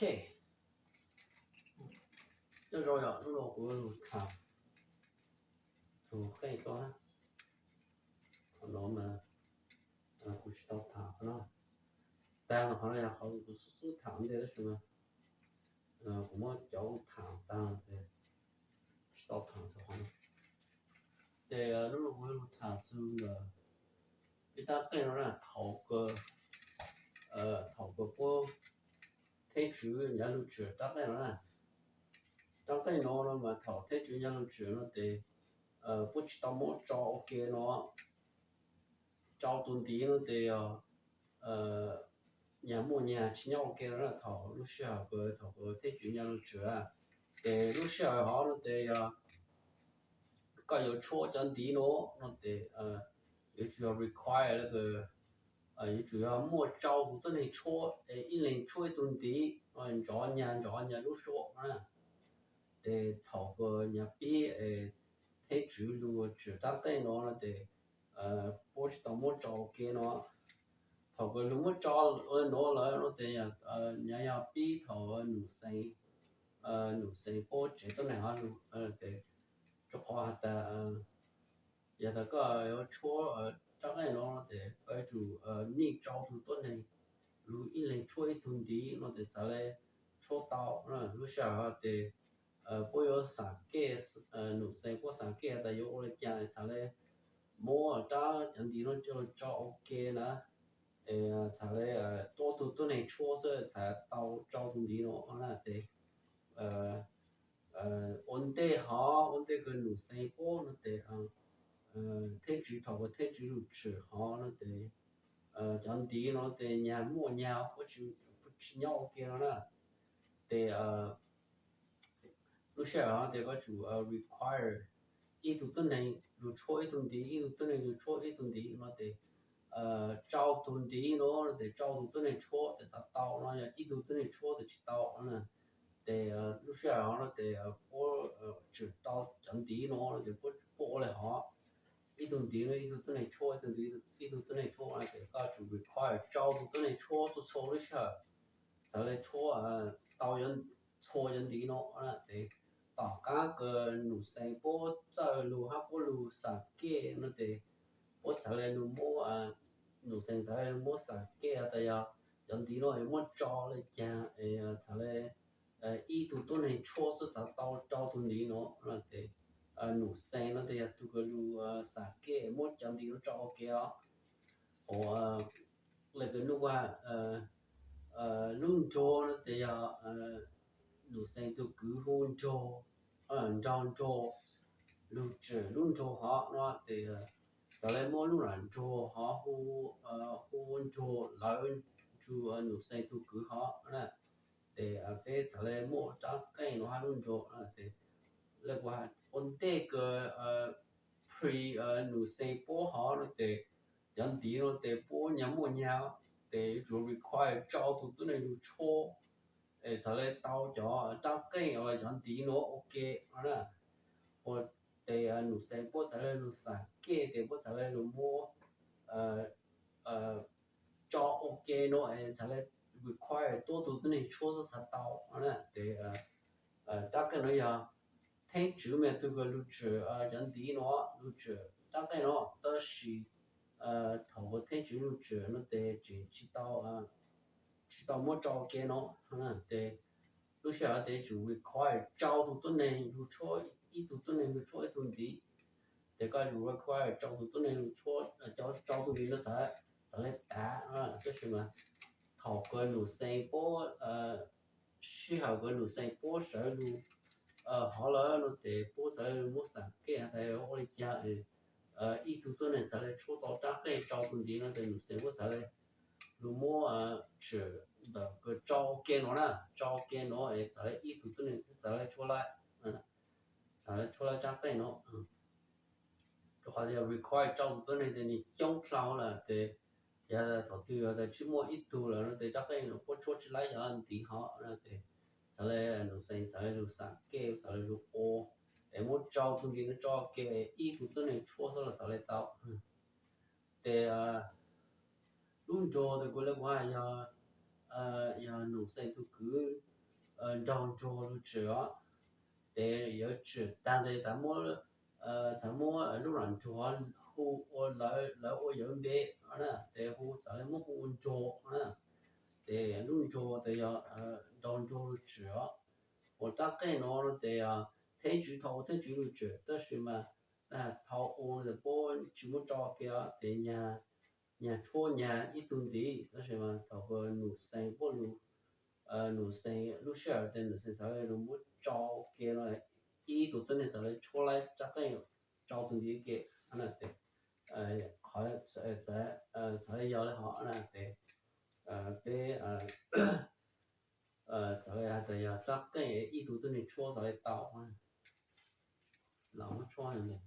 Nyob zoo, yog hnub no kuv yuav lug tham txug qeej koj na. Qhov no mas kuv tsis tau tham qhov no. Tag los qhov no yog qhov kuv xub xub tham ua ntej tab sis mas kuv muab cov tham tag los ces tsis tau tham txug qhov no. Ces hnub no kuv yuav lug tham txug ib rab qeej no na, thaum kws, thaum kws puab Theej Tswv nyav lug tshwm rab qeej no na. Rab qeej no no mas thaum Theej Tswv nyav lug tshwm no ces puab tsis tau muab tso ua ke no, tso tus ntiv no ces yog nyag muaj nyag tsis nyob ua ke no na. Thaum lub sij hawm kws thaum kws Theej Tswv nyav lug tshwm, ces lub sij hawm hov no ces yog koj yuav tshuab cov ntiv no, no ces yuav tsum yog require, yuav tsum yog muaj rau tus tuab neeg tshuab, ib leeg tshuab ib tug ntiv, nrov nyag nrov nyag lub suab na. Ces thaum kws nyav pib Theej Tswv lug tshwm rab qeej no no ces puab tsis tau muab tso ua ke no. Thaum kws lug muab tso ua no lawm no ces nyav yog pib thaum Num Xees, Num Xees puab tsev tuab neeg hov lug, ces rua qhov has tas yog tas koj yuav tshuab rab qeej no ces koj yuav tsum nij rau tus tuab neeg lug ib leeg tshuab ib tug ntiv no ces txhad le tshuab tau. Lub sij hawm hov ces puab yuav xam kej, Num Xees puab xam kej tas yuav ua le caag txhad le muab rab cov ntiv no coj lug tso ua ke na, es txhad le tuab tug tuab neeg tshuab xwb txhad tau rau tus ntiv no na. Ces ua ntej hov, ua ntej kws Num Xees puab no ces Theej Tswv, thaum kws Theej Tswv lug tshwm hov no ces cov ntiv no ces nyag muaj nyag puab tsis nyob ua ke no na. Ces lub sij hawm hov ces koj tsum require ib tug tuab neeg lug tshuab ib tug ntiv, ib tug tuab neeg lug tshuab ib tug ntiv no ces rau tus ntiv no ces rau tus tuab neeg tshuab ces txhad tau no, yog ib tug tuab neeg tshuab ces tsis tau na. Ces lub sij hawm hov no ces puab tshwm tau cov ntiv no ces puab ua le hov, ib tug ntiv no ib tug tuab neeg tshuab, ib tug ntiv ib tug tuab neeg tshuab no ces koj tsum require rau tus tuab neeg tshuab txhua txhua lub sij hawm txhad le tshuab tau txhua cov ntiv no na. Ces tom qaab kws Num Xees puab txawj lug hab puab lug xam kej no ces puab txhad le lug muab, Num Xees txhad le lug muab xam kej tas yog cov ntiv no es muab tso le caag es txhad le ib tug tuab neeg tshuab xwb txhad tau rau tus ntiv no no ces Num Xees no ces yog tug kws lug xam kej muab cov ntiv no tso ua ke os. Hov le kws nuj vaj lub nruag no ces yog Num Xees tug kwv hu nraug, nraug nruag lug tshwm lub nruag hov no ces txhad le muab lub nam nruag hov hu, hu nruag lawv nrug Num Xees tug kwv hov na. Ces peb txhad le muaj rab qeej no hab lub nruag ces le ua ntej kws pre Num Xees puab hov no ces cov ntiv no ces puab nyag muaj nyag ces yuav tsum require rau tus tuab neeg lug tshuab es txhad le tau cov rab qeej los cov ntiv no ua ke na. Ua ces Num Xees puab txhad le lug xam kej ces puab txhad le lug muab tso ua ke no es txhad le require tuab tug tuab neeg tshuab xwb txhad tau na. Ces rab qeej no yog Theej Tswv mas tug kws lug tshwm cov ntiv no, lug tshwm rab qeej no, tab sis thaum Theej Tswv lug tshwm no ces tseem tsis tau, tsis tau muab tso ua ke no ces lub sij hawm ces tsum require rau tug tuab neeg lug tshuab, ib tug tuab neeg lug tshuab ib tug ntiv. Ces koj tsum require rau tug tuab neeg lug tshuab, rau tug ntiv no txhad, txhad le tav. Tab sis mas thaum kws Num Xees puab, sij hawm kws Num Xees puab sawv lug hov lawm no ces puab txhad le lug muab xam kej has tas ua le caag ib tug tuab neeg txhad le tshuab tau rab qeej rau tug ntiv no ces Num Xees puab txhad le lug muab tshwm ntawm kws tso ua ke no na, tso ua ke no es txhad le ib tug tuab neeg txhad le tshuab laib, txhad le tshuab laib rab qeej no. Rau qhov tias require rau tug tuab neeg ces nwg coob dlhau lawm ces yog thaum twg yog tas tsis muaj ib tug lawm no ces rab qeej no puab tshuab tsis laib cov ntiv hov no ces txhad le Num Xees txhad le lug xam kej, txhad le lug ua es muab rau tug ntiv no tso ua ke ib tug tuab neeg tshuab xwb los txhad le tau. Ces lub nruag tes kuv le kuv has yog, yog Num Xees tug kwv nraug ntsuag lug tswm os. Ces yuav tswm tag ntawd txav muab, txav muab lub lam ntsuag hu ua lawv, lawv ua yawv npe na, ces hu txav muab hu ua ntsuag na. Ces lub ntsuag tes yog nraug ntsuag lug tswm os. Ua rab qeej no tes yog theeb tswv, thaum ua theeb tswv lug tswm, tab sis mas thaum ua tes puab tsis muab tso kiag ces nyag tshuab nyag ib tug ntiv, tab sis mas thaum num xees puab lug, num xees lub sij hawm tes num xees xav lug muab tso kiag no, ib tug tuab neeg xav lug tshuab laib rab qeej tso tug ntiv kiag na. Qhov txawm yog le hov na tes peb txawm hais tias yog rab qeej ib tug tuab neeg tshuab xav le tau los muab tshuab no.